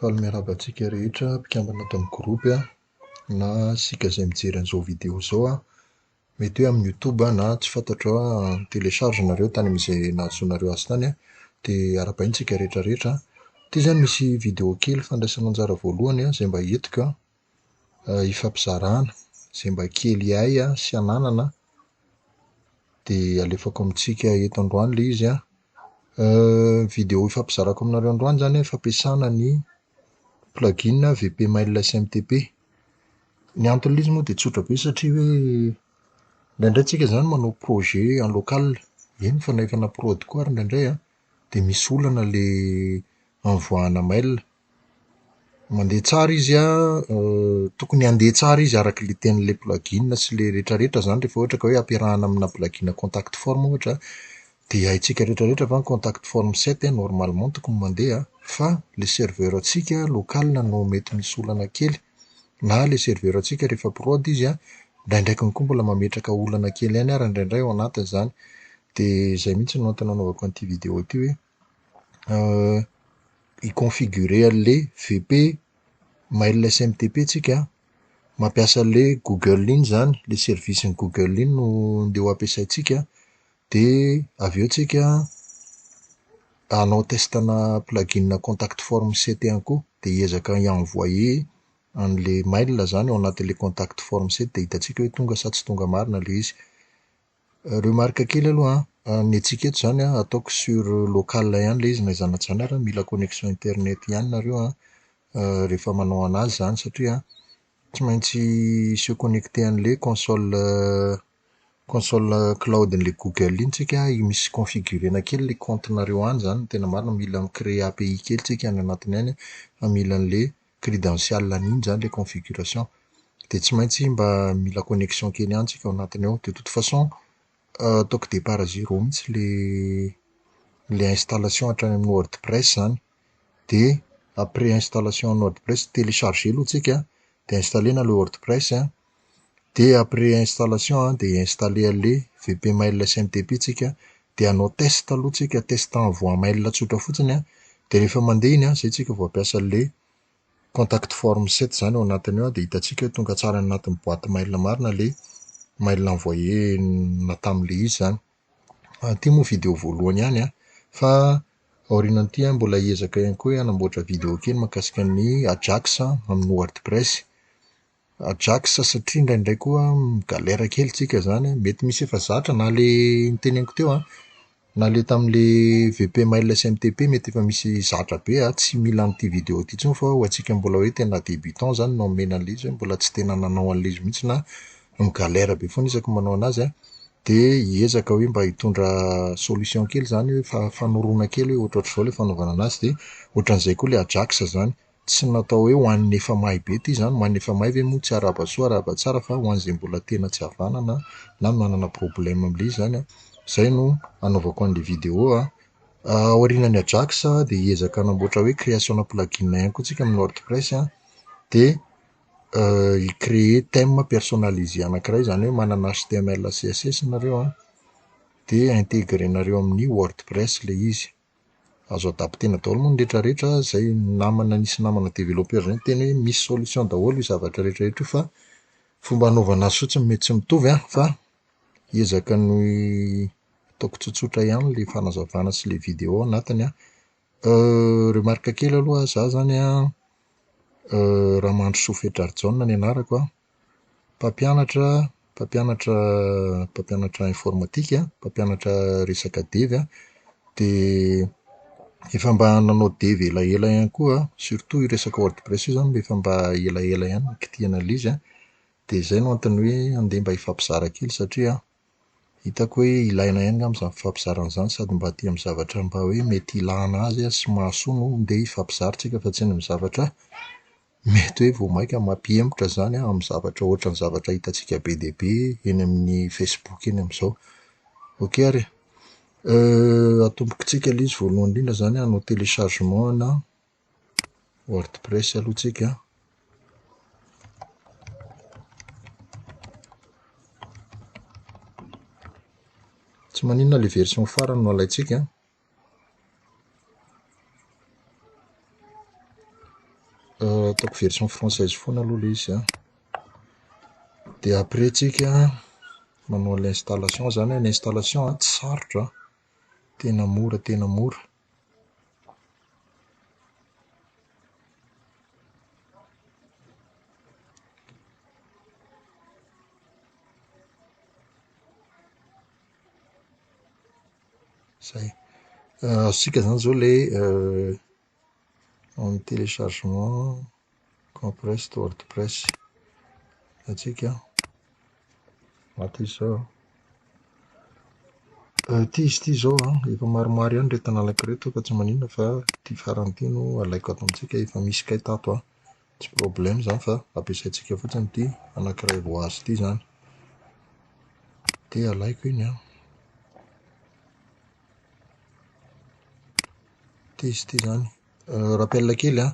Faly miarahaba antsika rehetra mpikambana ato amin'ny groupe na isika izay mijery an'izao vidéo izao. Mety hoe amin'ny youtube na tsy fantatro télécharge nareo tany amin'izay nahazoanareo azy tany. Dia arahabaina isika rehetra rehetra. Ity izany misy vidéo kely fandraisana anjara voalohany izay mba entiko hifampizarana, izay mba kely hay sy ananana. Dia alefako amintsika eto androany ilay izy. Vidéo hifampizarako aminareo androany izany fampiasana ny plugin VP Mail SMTP. Ny anton'ilay izy moa dia tsotra be satria hoe indraindray tsika izany manao projet en local, eny fa na efa na prod koa ary indraindray an, dia misy olana ilay avoahana mail. Mandeha tsara izy an, tokony handeha tsara izy araka ilay tenin'ilay plugin sy ilay rehetrarehetra izany rehefa ohatra ka hoe ampiarahana amina plugin contact form ohatra dia haintsika rehetrarehetra fa ny contact form 7 normalement tokony mandeha fa ilay serveur antsika local no mety misy olana kely na ilay serveur antsika rehefa prod izy an, indraindray koa mbola mametraka olana kely ihany ary indraindray ao anatiny izany. Dia izay mihitsy no antony nanaovako an'ity vidéo ity hoe hi-configurer an'ilay VP Mail SMTP tsika, mampiasa an'ilay Google iny izany, ilay service-n'ny Google iny no andeha ho ampiasaintsika. Dia avy eo tsika hanao test-na plugin contact form 7 ihany koa, dia hiezaka hi-envoyer an'ilay mail izany ao anatin'ilay contact form 7 dia hitantsika hoe tonga sa tsy tonga marina ilay izy. Remarque kely aloha an, ny antsika eto izany an, ataoko sur local ihany ilay izy na izany na tsy izany ary mila connexion internet ihany nareo an, rehefa manao anazy izany satria tsy maintsy se connecter an'ilay console console cloud-n'ilay Google iny tsika, misy configurer-na kely ilay compte-nareo any izany no tena marina, mila mi-créer API kely tsika any anatiny any fa mila an'ilay crédential an'iny izany ilay configuration. Dia tsy maintsy mba mila connexion kely ihany tsika ao anatiny ao. De toute façon ataoko départ zéro mihitsy ilay ilay installation hatrany amin'ny WordPress izany. Dia après installation ny WordPress, télécharger aloha tsika dia installer-na ilay WordPress an, dia après installation dia installer an'ilay VP Mail SMTP tsika, dia hanao test aloha tsika, test envoi mail tsotra fotsiny an, dia rehefa mandeha iny an, izay tsika vao hampiasa an'ilay contact form 7 izany ao anatiny ao dia hitantsika hoe tonga tsara any anatin'ny boîte mail marina ilay mail envoyé na tamin'ilay izy izany. Ity moa vidéo voalohany ihany an, fa aorianan'ity an mbola hiezaka ihany koa hoe hanamboatra vidéo kely mahakasika ny Ajax amin'ny WordPress. Ajax satria indraindray koa mi-galère kely tsika izany, mety misy efa zatra na ilay noteneniko teo an, na ilay tamin'ilay VP Mail SMTP mety efa misy zatra be an, tsy mila an'ity vidéo ity intsony fa ho antsika mbola hoe tena débutant izany no omena an'ilay izy hoe mbola tsy tena nanao an'ilay izy mihitsy na mi-galère be foana isaky ny manao anazy an, dia hiezaka hoe mba hitondra solution kely izany hoe fanorona kely hoe ohatrohatr'izao ilay fanaovana anazy dia ohatran'izay koa ilay Ajax izany. Tsy natao hoe ho an'ny efa mahay be ity izany, ho an'ny efa mahay ve moa tsy arahaba soa arahaba tsara fa ho an'izay mbola tena tsy havanana na manana problème amin'ilay izy izany an, izay no hanaovako an'ilay vidéo an. Aorianan'ny Ajax dia hiezaka hanamboatra hoe création-na plugin ihany koa tsika amin'ny WordPress an, dia hi-créer thème personnalisé anankiray izany hoe manana HTML CSS nareo an, dia intégrer-nareo amin'ny WordPress ilay izy. Azo adapter-na daholo moa ny rehetrarehetra, izay namana nisy namana développeur izay niteny hoe misy solution daholo io zavatra rehetrarehetra io fa fomba hanaovana azy fotsiny mety tsy mitovy an, fa hiezaka ny ataoko tsotsotra ihany ilay fanazavana sy ilay vidéo ao anatiny an. Remarque kely aloha, za izany an, Ramandrosoa Fetrarijaona ny anarako an, mpampianatra mpampianatra mpampianatra informatika, mpampianatra resaka dev an, dia efa mba nanao dev elaela ihany koa an, surtout io resaka WordPress io izany efa mba elaela ihany nikitihana an'ilay izy an, dia izay no antony hoe andeha mba hifampizara kely satria hitako hoe ilaina ihany angamba izany fifampizarana izany sady mba aty amin'ny zavatra mba hoe mety ilana azy sy mahasoa no andeha hifampizara tsika fa tsy any amin'ny zavatra mety hoe vao mainka mampihemotra izany amin'ny zavatra ohatran'ny zavatra hitantsika be dia be eny amin'ny Facebook eny amin'izao. Ok ary e! Atombokitsika ilay izy voalohany indrindra izany hanao téléchargement ana WordPress aloha tsika. Tsy maninona ilay version farany no alaintsika. Ataoko version française foana aloha ilay izy an. Dia après tsika manao l'installation izany hoe ny installation tsy sarotra an, tena mora tena mora. Zay. Azontsika izany izao ilay en téléchargement compressed WordPress. Antsika ato izy izao. Ity izy ity izao an, efa maromaro ihany ireto nalaiko ireto fa tsy maninona fa ity farany ity no alaiko ato amintsika, efa misy kay tato an. Tsy problème izany fa ampiasaintsika fotsiny ity anankiray vao azo ity izany. Dia alaiko iny an. Ity izy ity izany. Rappel kely an,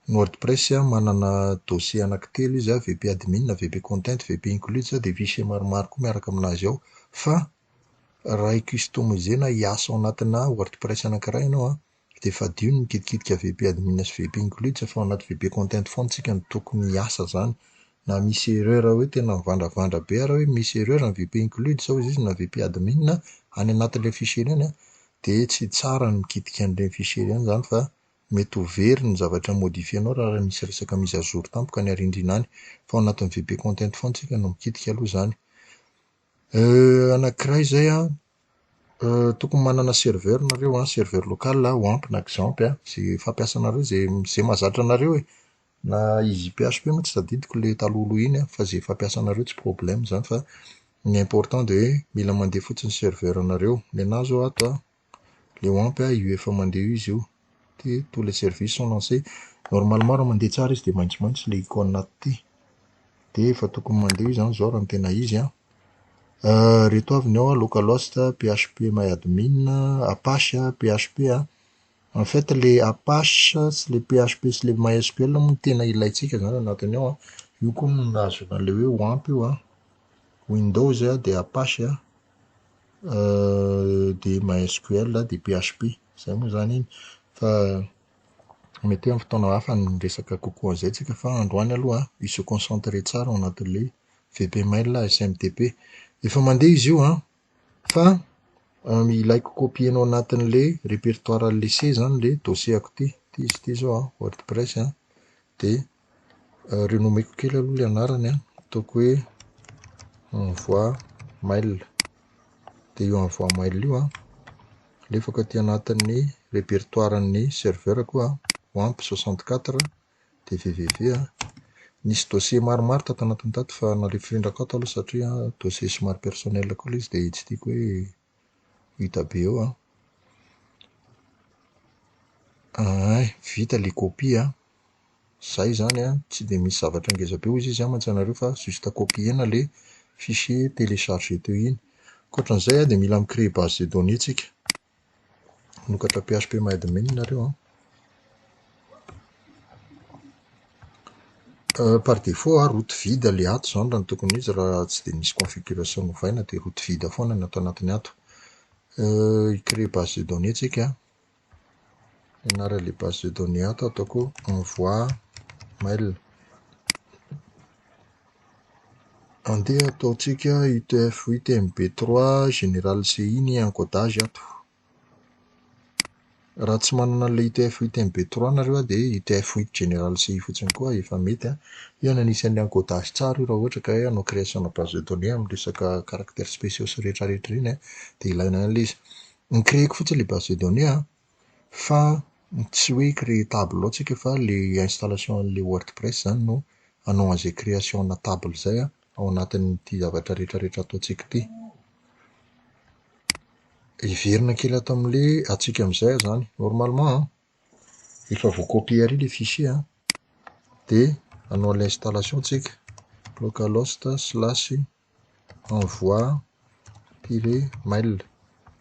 ny WordPress manana dossier anankitelo izy an, VP admin, VP content, VP includes, dia fichier maromaro koa miaraka aminazy ao. Fa raha hi-customiser-na hiasa ao anatina WordPress anankiray ianao an, dia fadio ny mikitikitika VP admin sy VP includes fa ao anaty VP content foana tsika no tokony hiasa izany. Na misy erreur hoe tena mivandravandra be ary hoe misy erreur ny VP includes hozy izy na VP admin any anatin'ilay fichier iny an, dia tsy tsara ny mikitika an'ireny fichier ireny izany fa mety ho very ny zavatra modifier-nao raha misy resaka mise à jour tampoka any arindrina any. Fa ao anatin'ny VP content foana tsika no mikitika aloha izany. Anankiray izay an, tokony manana serveur nareo an, serveur local WAMP na XAMPP an, izay fampiasanareo, izay izay mahazatra anareo e. Na EasyPHP moa tsy tadidiko ilay talohaloha iny an, fa izay fampiasanareo tsy problème izany fa ny important dia hoe mila mandeha fotsiny serveur nareo. Ny anahy izao ato an, ilay WAMP an, io efa mandeha io izy io. Ity tous les services sont lancés. Normalement raha mandeha tsara izy dia maitsomaitso ilay icône ato ity. Dia efa tokony mandeha io izany izao raha ny tena izy an. Ireto avy ny ao an, localhost, php myadmin, apache, php an. En fait le apache sy le php sy le mysql moa no tena ilaintsika izany anatiny ao an. Io koa no nahazoana an'ilay hoe WAMP io an. Windows dia apache dia mysql dia php. Izay moa izany iny. Fa mety hoe amin'ny fotoana hafa no miresaka kokoa an'izay tsika fa androany aloha hi-se concentrer tsara ao anatin'ilay VPmail SMTP. Efa mandeha izy io an, fa ilaiko copier-na ao anatin'ilay répertoire an'ilay C izany ilay dossier-ko ity. Ity izy ity izao an, WordPress an, dia renommer-ko kely aloha ilay anarany an, ataoko hoe envoi mail. Dia io envoi mail io an, alefako aty anatin'ny répertoire-n'ny serveur-ko an, WAMP 64 dia www an. Nisy dossier maromaro tato anatiny tato fa nalefirindrako ato aloha satria dossier somary personnel koa ilay izy dia tsy tiako hoe ho hita be eo an. Ay, vita ilay copie an. Izay izany an, tsy dia misy zavatra ngeza be hozy izy mantsy anareo fa juste copier-na ilay fichier téléchargé teo iny. Ankoatran'izay an, dia mila mi-créer base de données tsika. Manokatra php myadmin nareo an. Par défaut an, route vide ilay ato izany raha ny tokony ho izy, raha tsy dia misy configuration novaina dia route vide foana ny ato anatiny ato. Hi-créer base de données tsika. Ny anaran'ilay base de données ato ataoko envoi mail. Andeha ataontsika UTF-8 MB3 General CI ny encodage ato. Raha tsy manana an'ilay UTF-8 MB3 nareo dia UTF-8 General CI fotsiny koa efa mety an. Io no anisan'ny encodage tsara io raha ohatra ka hoe hanao création-na base de données amin'ny resaka caractères spéciaux sy rehetrarehetra iny an, dia ilaina ihany ilay izy. Ni-créer-ko fotsiny ilay base de données an, fa tsy hoe hi-créer table ao tsika fa ilay installation an'ilay WordPress izany no hanao an'izay création-na table izay an, ao anatin'ity zavatra rehetrarehetra ataontsika ity. Hiverina kely ato amin'ilay antsika amin'izay aho izany. Normalement an, efa voa-copier ary ilay fichier an, dia hanao an'ilay installation tsika. Localhost slash envoi tiret mail.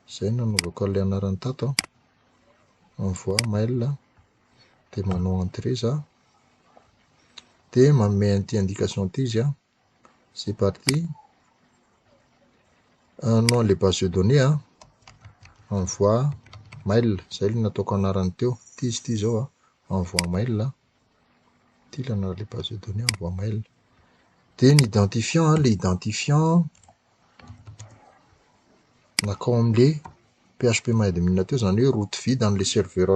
Izay no nanaovako an'ilay anarany tato an. Envoi mail. Dia manao entrée za. Dia manome an'ity indication ity izy an. C'est parti. Hanao an'ilay base de données an. Envoi mail. Izay no nataoko anarany teo. Ity izy ity izao an. Envoi mail. Ity ilay anaran'ilay base de données envoi mail. Dia ny identifiant, ilay identifiant nankao amin'ilay phpMyAdmin teo, izany hoe root vide an'ilay serveur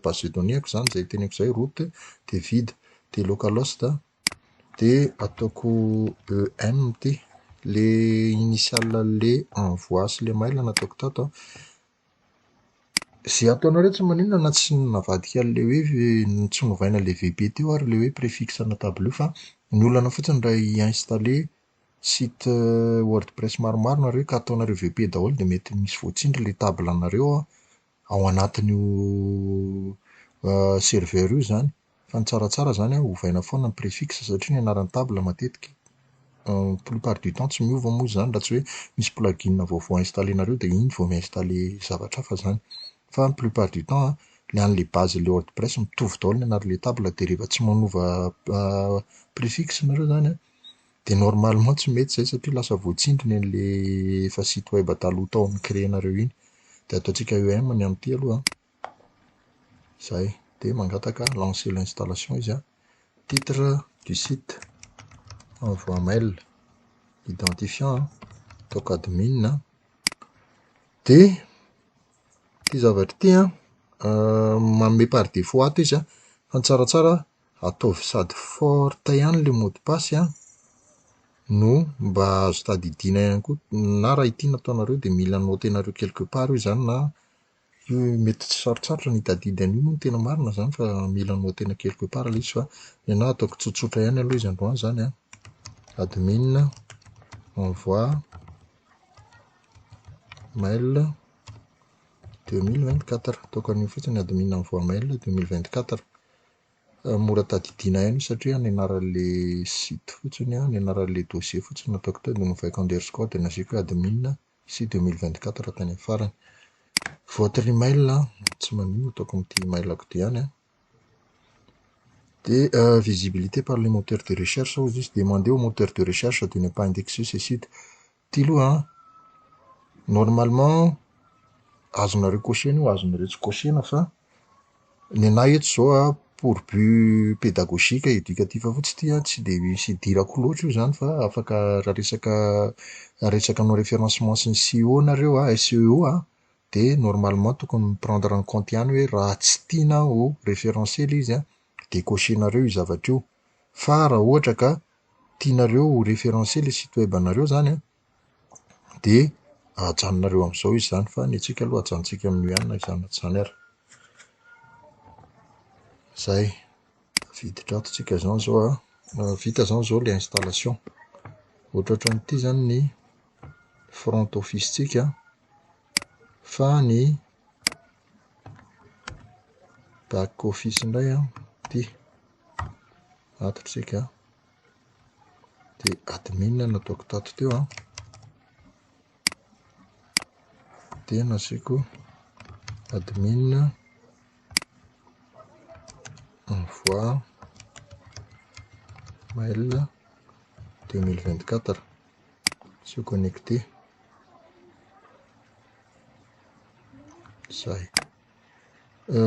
base de données-ko izany, izay teneniko izay root dia vide. Dia localhost dia ataoko EM ity, ilay initial an'ilay envoi sy ilay mail nataoko tato an. Izay ataonareo tsy maninona na tsy navadika an'ilay hoe tsy novaina ilay VP teo ary ilay hoe préfixe ana tableau fa ny olana fotsiny raha hi-installer site WordPress maromaro nareo ka ataonareo VP daholo dia mety misy voatsindry ilay table anareo ao anatin'io serveur io izany. Fa ny tsaratsara izany an, ovaina foana ny préfixe satria ny anaran'ny table matetika plupart du temps tsy miova moa izany raha tsy hoe misy plugin vaovao installer-nareo dia iny vao mi-installer zavatra hafa izany. Fa ny plupart du temps an, ilay an'ilay base ilay WordPress mitovy daholo ny anaran'ilay table dia rehefa tsy manova préfixe nareo izany an, dia normalement tsy mety izay satria lasa voatsindry ny an'ilay efa site web taloha tao ni-créer-nareo iny. Dia ataontsika EM ny amin'ity aloha an. Izay. Dia mangataka lancer l'installation izy an. Titre du site, envoi mail, identifiant, ataoko admin. Dia ity zavatra ity an, manome par défaut ato izy an, fa ny tsaratsara ataovy sady forte ihany ilay mot de passe an, no mba azo tadidiana ihany koa, na raha ity no ataonareo dia mila noter-nareo quelque part io izany na io mety tsy sarotsarotra ny hitadidy an'io moa no tena marina izany fa mila noter-na quelque part ilay izy fa ny anahy ataoko tsotsotra ihany aloha izy androany izany an. Admin, envoi, mail 2024. Ataoko an'io fotsiny admin envoi mail 2024. Mora tadidiana ihany io satria ny anaran'ilay site fotsiny an, ny anaran'ilay dossier fotsiny nataoko teo dia novaiko underscore dia nasiako hoe admin sy 2024 tany amin'ny farany. Votre email tsy maninona ataoko amin'ity email-ko ity ihany an. Dia visibilité par les moteurs de recherche hozy izy, demander au moteur de recherche de ne pas indexer ces sites. Ity aloha an, normalement azonareo cocher-na io, azonareo tsy cocher-na fa ny anahy eto izao an, pour but pédagogique éducatif fotsiny ity an, tsy dia misy idirako loatra io izany fa afaka raha resaka hanao référencement sy ny SEO nareo an, SEO an, dia normalement tokony mi-prendre en compte ihany hoe raha tsy tiana ho référencé ilay izy an, dia cocher-nareo io zavatra io. Fa raha ohatra ka tianareo ho référencé ilay site web anareo izany an, dia ajanonareo amin'izao izy izany fa ny antsika aloha ajanontsika amin'io ihany na izany na tsy izany ary. Izay, tafiditra ato tsika izany izao an, vita izany izao ilay installation. Ohatrohatran'ity izany ny front office-tsika fa ny back office indray an, ity ato tsika dia admin nataoko tato teo an, dia nasiako admin envoi mail 2024 se connecter. Zay.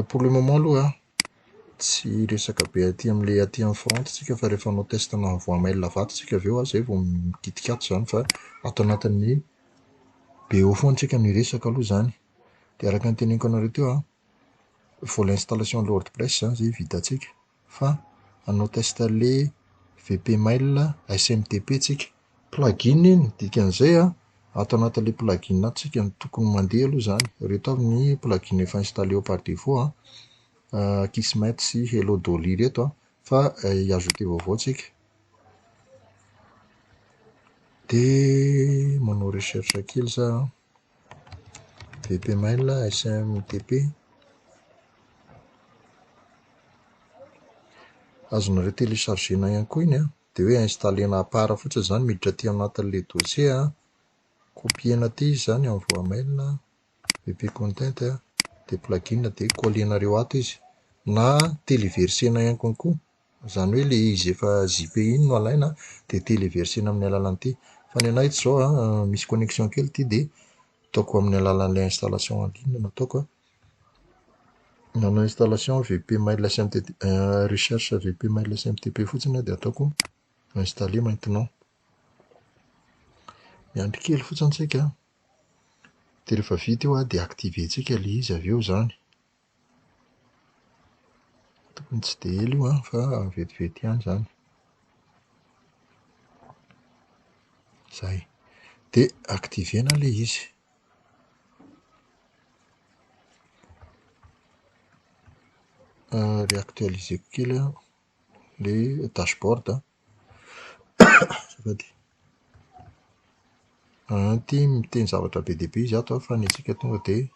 Pour le moment aloha tsy resaka be aty amin'ilay aty amin'ny front tsika fa rehefa hanao test na envoi mail vato tsika avy eo an, zay vao mikitika ato izany fa ato anatin'ny BO foana tsika no hiresaka aloha izany. Dia araka ny teneniko anareo teo an, vao l'installation an'ilay WordPress izany zay vitantsika fa hanao test an'ilay VP mail SMTP tsika. Plugin iny, dikan'izay an, ato anatin'ilay plugin ato tsika no tokony mandeha aloha izany. Ireto avy ny plugin efa installé ao par défaut an, Akismet sy Hello Dolly ireto an, fa hi-ajouter vaovao tsika. Dia manao recherche kely za an, VP mail SMTP. Azonareo télécharger-na ihany koa iny an, dia hoe installer-na à part fotsiny izany miditra aty anatin'ilay dossier an, copier-na aty izy izany envoi mail, VP content dia plugin dia coller-nareo ato izy na téléverser-na ihany koa. Izany hoe ilay izy efa zip iny no alaina dia téléverser-na amin'ny alalan'ity. Fa ny anahy eto izao an, misy connexion kely ity dia ataoko amin'ny alalan'ilay installation en ligne no ataoko an. Nanao installation VP mail SMTP, recherche VP mail SMTP fotsiny aho dia ataoko installer maintenant. Miandry kely fotsiny tsika. Dia rehefa vita io dia activer-tsika ilay izy avy eo izany. Tokony tsy dia ela io an, fa vetivety ihany izany. Izay. Dia activer-na ilay izy. Réactualiser-ko kely an ilay dashboard. Azafady. Ity miteny zavatra be dia be izy ato an, fa ny antsika tonga dia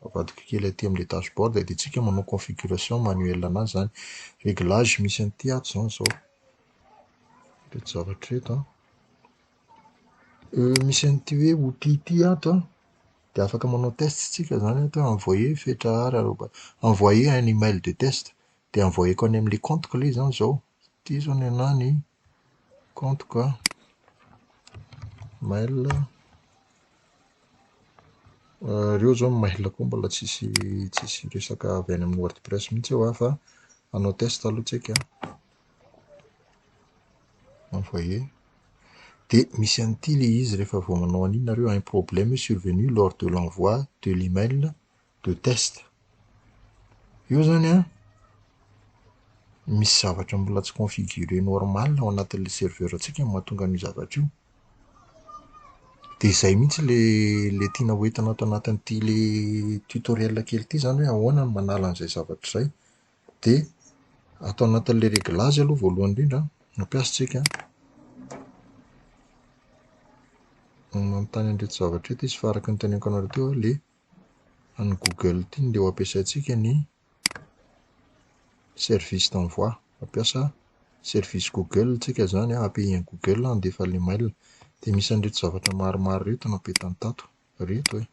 avadiko kely aty amin'ilay dashboard dia tsika manao configuration manuelle anazy izany. Réglage misy an'ity ato izany izao. Ireto zavatra ireto an. Misy an'ity hoe outil ity ato an, dia afaka manao test tsika izany ato hoe envoyer fetra ary arobase envoyer un email de test. Dia envoyer-ko any amin'ilay compte-ko ilay izy izany izao. Ity izao ny anahy ny compte-ko an. Mail. Ireo izao ny mail koa mbola tsisy tsisy resaka avy any amin'ny WordPress mihitsy eo an fa hanao test aloha tsika. Envoyer. Dia misy an'ity ilay izy rehefa vao manao an'iny nareo, un problème est survenu lors de l'envoi de l'email de test. Io izany an, misy zavatra mbola tsy configuré normal ao anatin'ilay serveur antsika no mahatonga an'io zavatra io. Dia izay mihitsy ilay ilay tiana ho entina ato anatin'ity ilay tutoriel kely ity izany hoe ahoana no manala an'izay zavatra izay. Dia ato anatin'ilay réglage aloha voalohany indrindra, mampiasa tsika. Manontany an'ireto zavatra ireto izy fa araka ny teneniko anareo teo ilay an'ny Google ity no ho ampiasaintsika ny service d'envoi. Mampiasa service Google tsika izany, API an'i Google handefa ilay mail. Dia misy an'ireto zavatra maromaro ireto napetany tato. Ireto e.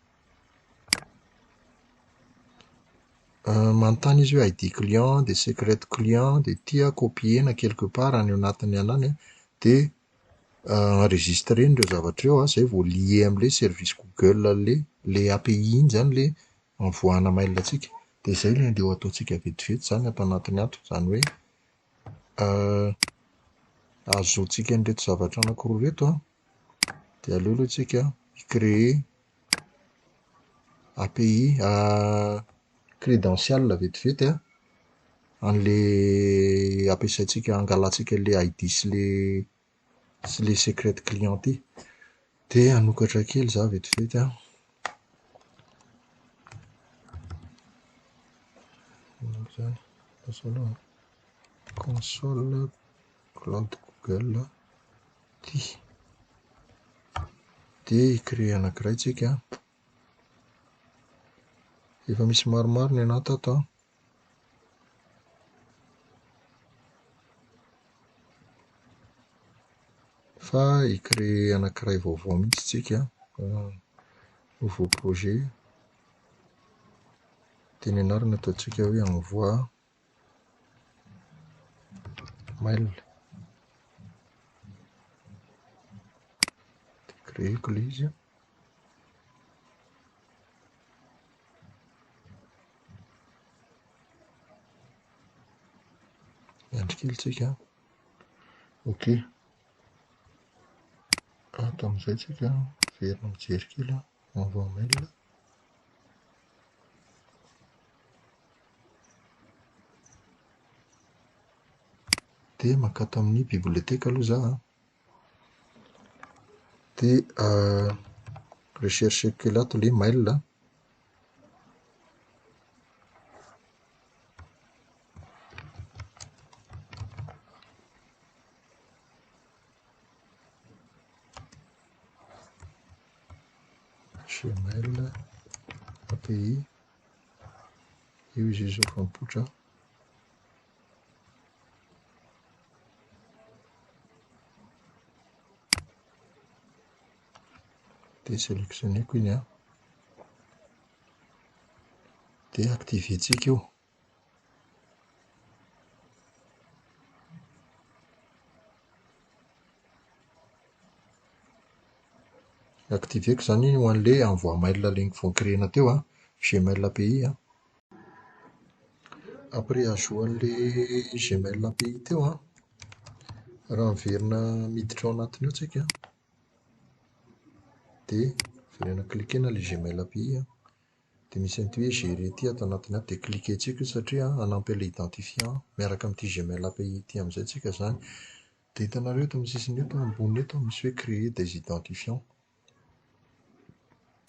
Manontany izy hoe ID client, dia secret client, dia ity an copier-na quelque part any anatin'ny anany an, dia enregistrer-na ireo zavatra ireo an, izay vao lier amin'ilay service Google ilay ilay API iny izany ilay envoi-na mail antsika. Dia izay ilay andeha ho ataontsika vetivety izany ato anatiny ato. Izany hoe ahazoantsika an'ireto zavatra anankiroa ireto an, dia aleo aloha tsika hi-créer API crédential vetivety an, an'ilay ampiasaintsika hangalantsika an'ilay ID sy ilay sy ilay secret client ity. Dia hanokatra kely izaho vetivety an. Inona izany? Lasa aloha an. Console cloud Google ity. Dia hi-créer anankiray tsika. Efa misy maromaro ny anahy tato an. Fa hi-créer anankiray vaovao mihitsy tsika. Nouveau projet. Dia ny anarany ataontsika hoe envoi mail. Dia créer-ko ilay izy an. Miandry kely tsika. Ok. Ato amin'izay tsika miverina mijery kely an, envoi mail. Dia mankato amin'ny bibliothèque aloha za an. Dia rechercher kely ato ilay mail. Gmail API. Io izy izao fa mipoitra. Dia sélectionner-ko iny an. Dia activer-tsika io. Activer-ko izany iny ho an'ilay envoi mail ilay vao ni-créer-na teo an, Gmail API an. Après ajout an'ilay Gmail API teo an, raha miverina miditra ao anatiny ao tsika an, dia averina cliquer-na ilay Gmail API an, dia misy an'ity hoe gérer ity ato anatiny ato dia cliquer-tsika io satria hanampy an'ilay identifiant miaraka amin'ity Gmail API ity amin'izay tsika izany. Dia hitanareo eto amin'ny sisiny eto ambony eto misy hoe créer des identifiants.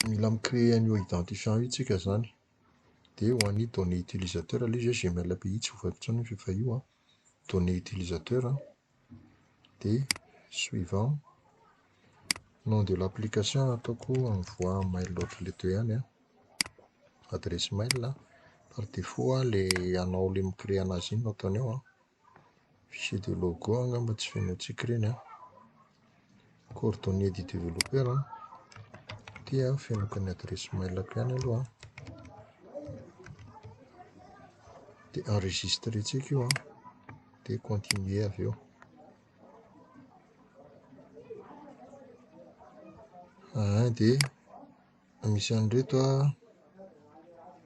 Mila mi-créer an'io identifiant io tsika izany. Dia ho an'ny données utilisateur ilay izy hoe Gmail API tsy ovaiko intsony io fa efa io an. Données utilisateur dia suivant. Nom de l'application ataoko envoi mail ohatran'ilay teo ihany an. Adresse mail par défaut ilay anao ilay mi-créer anazy iny no ataony ao an. Fichier de logo angamba tsy fenointsika ireny an. Coordonnées du développeur an. Ity an, fenoiko ny adresse mail-ko ihany aloha an. Dia enregistrer-tsika io an. Dia continuer avy eo. Dia misy an'ireto an,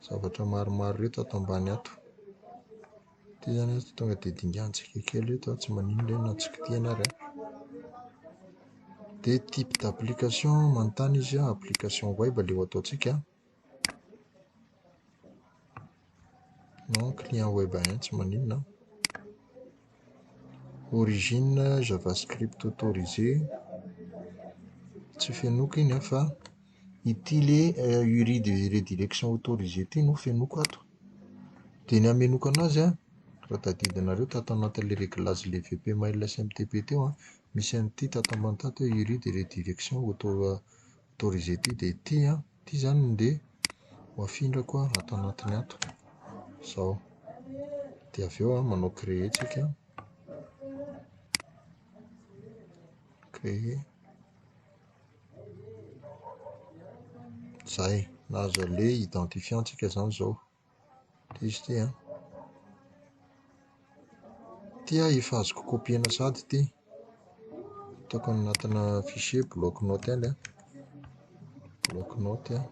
zavatra maromaro ireto ato ambany ato. Ity izany an, tonga dia dingantsika kely eto an, tsy maninona io na tsy kitihana ary an. Dia type d'application, manontany izy an, application web ilay ho ataontsika. Non, client web 1, tsy maninona. Origine, javascript autorisé. Tsy fenoiko iny an fa ity ilay URI de redirection autorisé ity no fenoiko ato. Dia ny hamenoako anazy an, raha tadidinareo tato anatin'ilay réglage ilay VP mail SMTP teo an, misy an'ity tato ambany tato hoe URI de redirection autorisé ity. Dia ity an, ity izany no ndeha ho afindrako ato anatiny ato. Izao. Dia avy eo an, manao créer tsika. Créer. Izay. Nahazo an'ilay identifiant tsika izany izao. Ity izy ity an. Ity an, efa azoko copier-na sahady ity. Ataoko any anatina fichier bloc-notes any an. Bloc-notes an.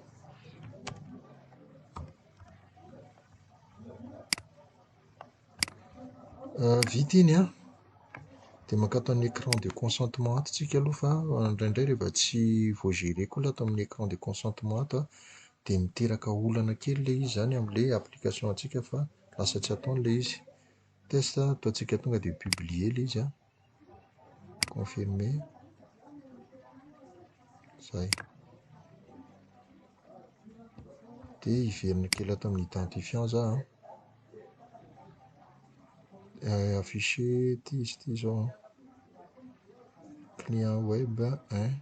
Vita iny an, dia mankato amin'ny écran de consentement ato tsika aloha fa indraindray rehefa tsy voagéré koa ilay ato amin'ny écran de consentement ato an, dia miteraka olana kely ilay izy izany amin'ilay application antsika fa lasa tsy ataony ilay izy. Test ataontsika tonga dia publier ilay izy an, confirmer, zay. Dia hiverina kely ato amin'ny identifiant za an. Afficher ity izy ity izao an. Client web 1.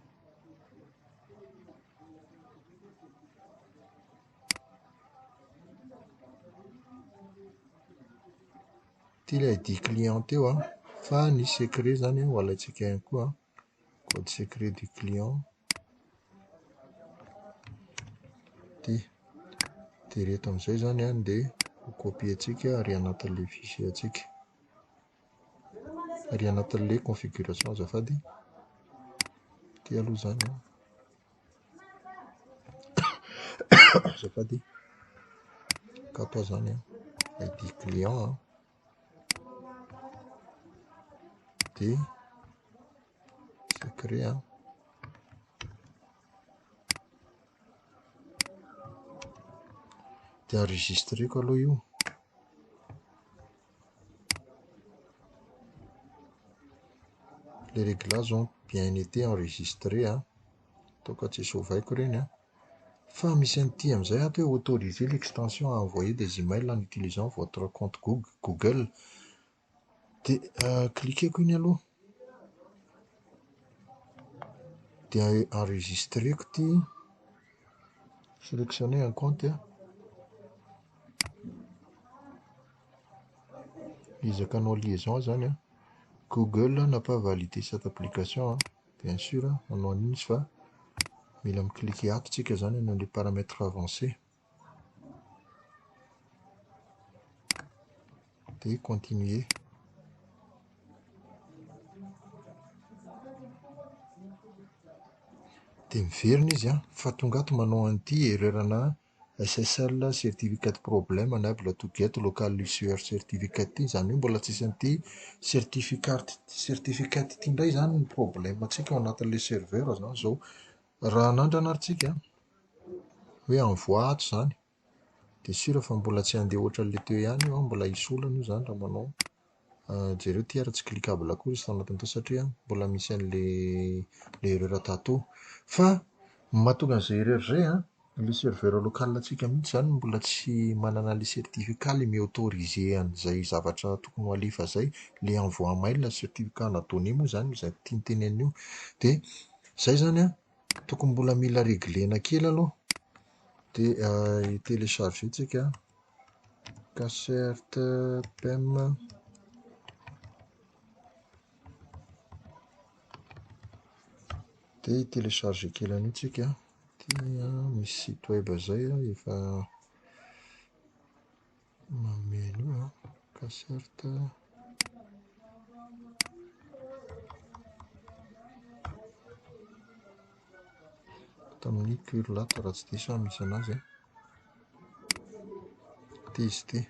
Ity ilay ID client teo an, fa ny secret izany ho alaintsika ihany koa an. Code secret du client. Ity. Dia ireto amin'izay izany an, dia ho copier-tsika ary anatin'ilay fichier antsika. Ary anatin'ilay configuration azafady. Ity aloha izany an. Azafady. Kato izany an. ID client an. Dia secret an. Dia enregistreko aloha io. Les réglages ont bien été enregistrés an. Ataoko tsy ovaiko ireny an. Fa misy an'ity amin'izay ato hoe autoriser l'extension à envoyer des emails en utilisant votre compte Google. Dia cliqueko iny aloha. Dia enregistreko ity. Sélectionner un compte an. Ezaka hanao liaison izany an. Google n'a pas validé cette application an. Bien sûr hanao an'iny izy fa mila mi-cliquer ato tsika izany hanao les paramètres avancés. Dia continuer. Dia miverina izy an, fa tonga ato manao an'ity erreur-na SSL certificate problem unable to get local issuer certificate ity, izany hoe mbola tsisy an'ity certificat certificate ity indray izany ny problème antsika ao anatin'ilay serveur izany izao. Raha hanandrana ary tsika hoe envoi ato izany, dia sûr fa mbola tsy handeha ohatran'ilay teo ihany io an, mbola hisy olana io izany raha manao. Jereo ity ary tsy cliquable akory izy tao anatin'ny tao satria mbola misy an'ilay ilay erreur tato. Fa ny mahatonga an'izay erreur izay an, ilay serveur local antsika mihitsy izany no mbola tsy manana an'ilay certificat ilay mi-autoriser an'izay zavatra tokony ho alefa izay, ilay envoi mail, certificat na données moa izany izay tiany tenenina io. Dia izay izany an, tokony mbola mila reglena kely aloha. Dia hi-télécharger tsika Kcert pem. Dia hi-télécharger kely an'io tsika. Ity misy site web izay efa manome an'io an, Kcert. Tamin'ny curl ato raha tsy diso aho misy anazy an. Ity izy ity.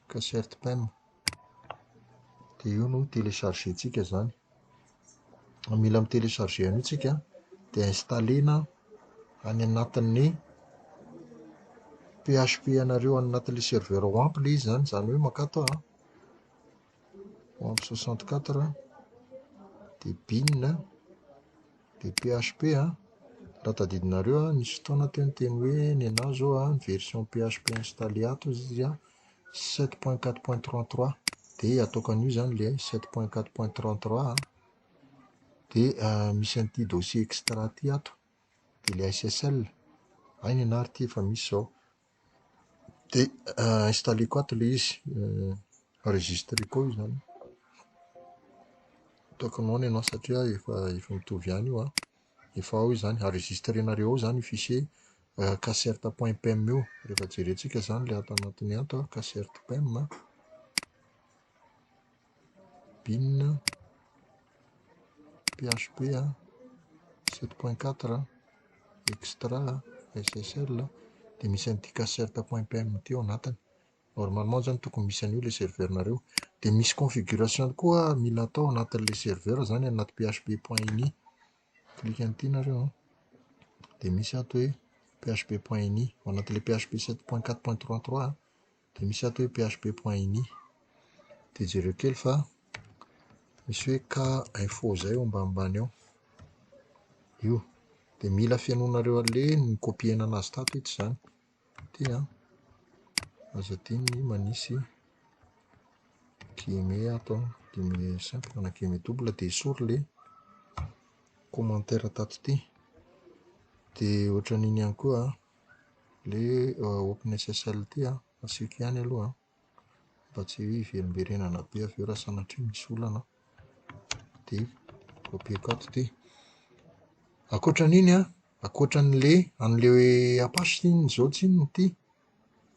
Kcert pem. Dia io no télécharger-ntsika izany. Mila mi-télécharger an'io tsika dia installer-na any anatin'ny PHP anareo any anatin'ilay serveur WAMP ilay izy izany, izany hoe mankato aho an, WAMP 64 dia bin dia PHP an, raha tadidinareo an, nisy fotoana teo niteny hoe ny anahy izao an, ny version PHP installé ato izy an, 7.4.33 dia ataoko an'io izany ilay 7.4.33 an, dia misy an'ity dossier extra ity ato, dia ilay SSL, hay ny anah ary ity efa misy izao, dia installer-ko ato ilay izy, enregistreko ao izany, ataoko non ny anah satria efa efa mitovy ihany io an, efa ao izany, enregistrer-nareo ao izany io fichier kcert point pem io, rehefa jerentsika izany ilay ato anatiny ato an, kcert pem bin php 7.4 extra ssl dia misy an'ity kcert point pem ity ao anatiny. Normalement zany tokony misy an'io ilay serveur-nareo. Dia misy configuration koa mila atao anatin'ilay serveur zany anaty php point ini. Clique an'ity nareo an. Dia misy ato hoe php point ini. Ao anatin'ilay php 7.4.33 dia misy ato hoe php point ini. Dia jereo kely fa misy hoe k info zay ao ambanimbany ao. Io. Dia mila fenoinareo an'ilay ni-copier-na anazy tato ito izany. Ity an, aza adino ny manisy guillemets ato an, guillemets simple na guillemets double dia esory ilay commentaire tato ity. Dia ohatran'iny ihany koa an, ilay OpenSSL ity an, asiako ihany aloha an, mba tsy hiverimberenana be avy eo raha sanatria misy olana. Dia copier-ko ato ity. Ankoatran'iny an, ankoatran'le an'le Apache iny izao tsinona ity,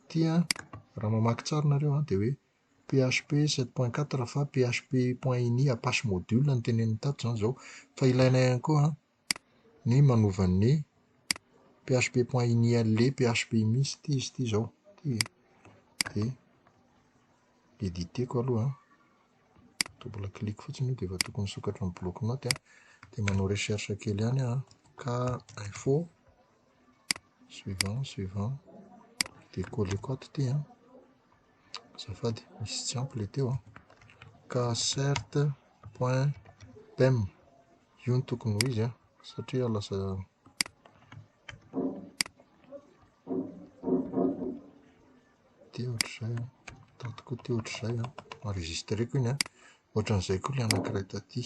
ity an, raha mamaky tsara nareo an, dia hoe PHP 7.4 fa PHP point ini Apache module no teneniny tato izany izao. Fa ilaina ihany koa an, ny manova ny PHP point ini an'le PHP misy ity izy ity izao. Ity e. Dia editeko aloha an. Double clic fotsiny io dia efa tokony misokatra ny bloc note an. Dia manao recherche kely ihany aho an. K info suivant suivant dia colleko ato ity an. Azafady, misy tsy ampy ilay teo an. Kcert point pem. Io no tokony ho izy an, satria lasa Ity ohatr'izay an, tato koa ity ohatr'izay an, enregistreko iny an, ohatran'izay koa ilay anankiray taty.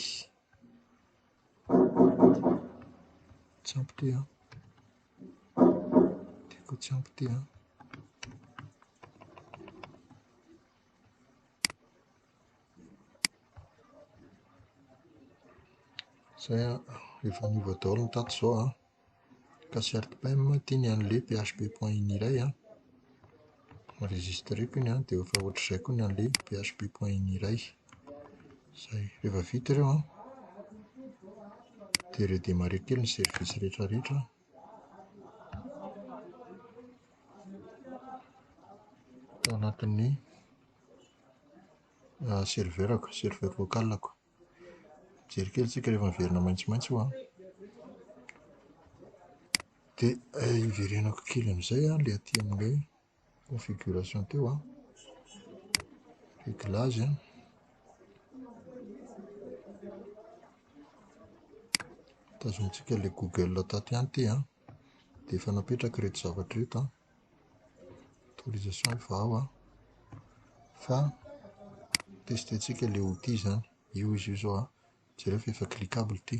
Tsy ampy ity an, ity koa tsy ampy ity an. Izay an, efa niova daholo ny tato izao an. Kcert pem, ity ny an'ilay php point ini iray an. Enregistreko iny an, dia efa ohatr'izay koa ny an'ilay php point ini iray. Izay, rehefa vita ireo an, dia redémarrer kely ny service rehetra rehetra. Tao anatin'ny serveur-ko, serveur local-ko. Mijery kely tsika rehefa miverina maitsomaitso io an. Dia hiverenako kely amin'izay an ilay aty amin'ilay configuration teo an. Réglage an. Tazomintsika ilay Google tato ihany ity an. Dia efa napetraka ireto zavatra ireto an. Autorisation efa ao an. Fa tester-tsika ilay outil izany. Io izy io izao an. Jereo fa efa cliquable ity.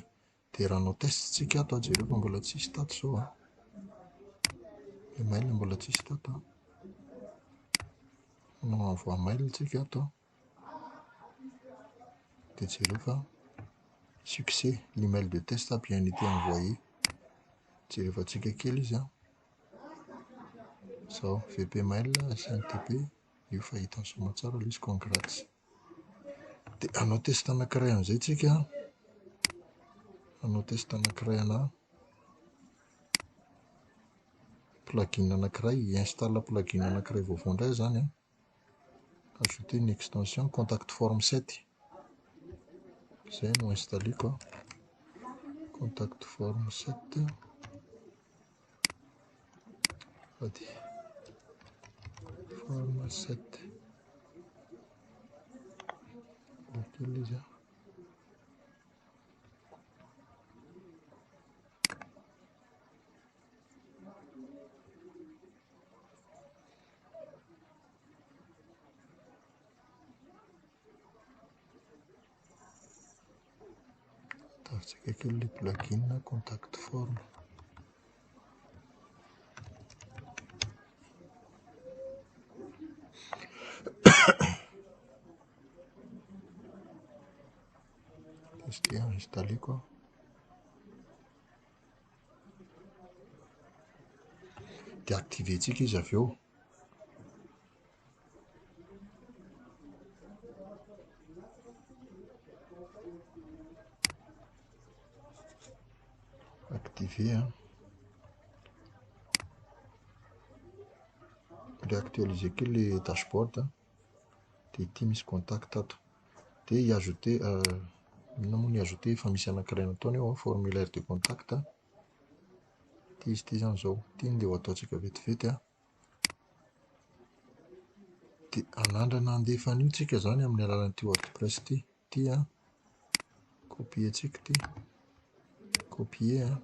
Dia raha hanao test tsika ato an, jereo fa mbola tsisy tato izao an. Email mbola tsisy tato an. Hanao envoi mail tsika ato an. Dia jereo fa succès, l'email de test a bien été envoyé. Jerevantsika kely izy an. Izao, VP mail, SMTP, io fa hitan'ny soamantsara ilay izy, congrats. Dia hanao test anankiray amin'izay tsika. Hanao test anankiray ana plugin anankiray, hi-installe plugin anankiray vaovao indray izany an. Ajouter une extension contact form 7. Izay no installeko an. Contact form 7. Ady. Form 7. Kely izy an. Ataontsika kely ilay plugin contact form. Tester installer-ko. Dia activer-tsika izy avy eo. Activer an. Réactualiser kely le dashboard an. Dia ity misy contact ato. Dia hi-ajouter inona moa ny hi-ajouter efa misy anankiray nataony eo an, formulaire de contact. Ity izy ity izany izao. Ity no dia ho ataontsika vetivety an. Dia hanandrana handefa an'io tsika izany amin'ny alalan'ity WordPress ity. Ity an, copier-tsika ity. Copier an,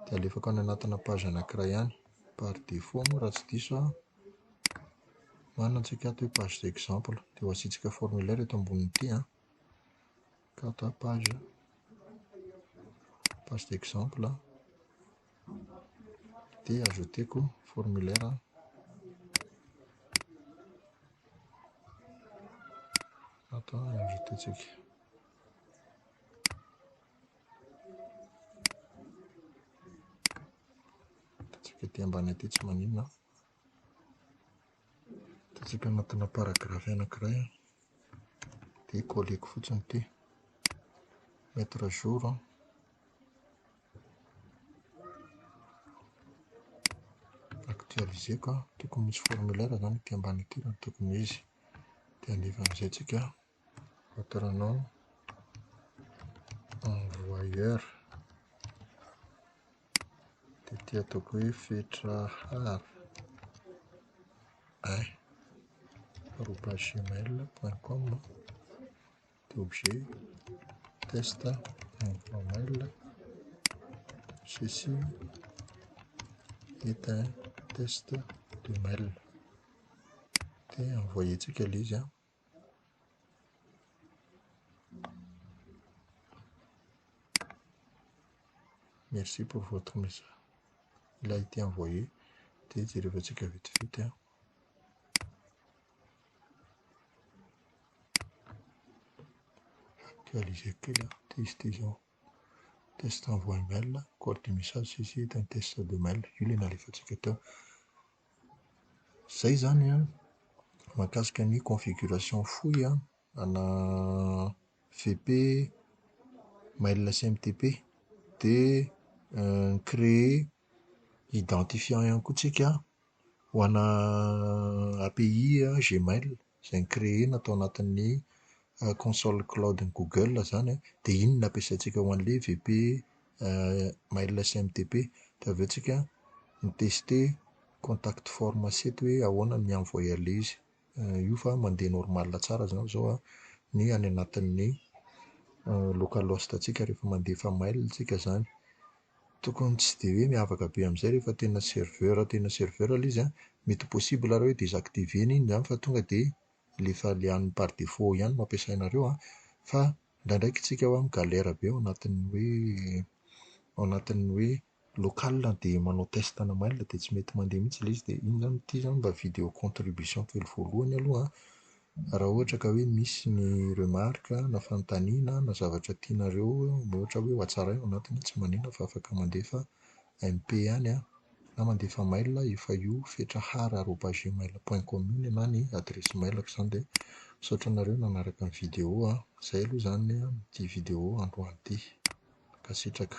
dia alefako any anatina page anankiray any. Par défaut moa raha tsy diso aho, manana antsika ato hoe page d'exemple. Dia ho asiantsika formulaire eto ambonin'ity an. Ka ato an, page, page d'exemple. Dia ajouteko formulaire. Ato an, ajouter-tsika. Ataontsika aty ambany aty tsy maninona. Ataontsika anatina paragraphe anankiray. Dia coller-ko fotsiny ity. Mettre à jour. Actualiser-ko. Tokony misy formulaire izany ity ambany ity raha ny tokony ho izy. Dia alefa amin'izay tsika. Votre nom, envoyeur. Dia ity ataoko hoe fetrahary un arobase gmail point com. Dia objet test envoi mail. Ceci est un test de mail. Dia envoyer-tsika ilay izy an. Merci pour votre message. Il a été envoyé. Dia jerevantsika vetivety an. Actualiser kely an. Ity izy ity izao. Test envoi mail. Corps du message, ceci est un test de mail. Io ilay nalefantsika teo. Izay izany an, mahakasika ny configuration fohy an, ana VP mail SMTP. Dia mi-créer identifiant ihany koa tsika. ho ana API Gmail izay ni-créer-na tao anatin'ny console cloud-n'ny Google izany an, dia iny no ampiasaintsika ho an'ilay WP mail SMTP. Dia avy eo tsika mi-tester contact form 7 hoe ahoana ny mi-envoyer an'ilay izy. Io fa mandeha normal tsara izany izao an, ny any anatin'ny localhost antsika rehefa mandefa mail tsika izany. Tokony tsy dia hoe miavaka be amin'izay rehefa tena serveur tena serveur ilay izy an, mety possible ary hoe désactiver-na iny izany fa tonga dia alefa ilay an'ny par défaut ihany no ampiasainareo an. Fa indraindraiky tsika hoa mi-galère be ao anatin'ny hoe ao anatin'ny hoe local dia manao test ana mail dia tsy mety mandeha mihitsy ilay izy. Dia iny izany ity izany mba vidéo contribution kely voalohany aloha an. Raha ohatra ka hoe misy ny remarque na fanontaniana na zavatra tianareo ohatra hoe ho hatsaraina ao anatiny, tsy maninona fa afaka mandefa MP ihany an, na mandefa mail efa io fetrahara@gmail.com io ny anahy ny adresy mail-ko izany dia misaotra anareo nanaraka ny vidéo an. Izay aloha izany ity vidéo androany ity. Mankasitraka.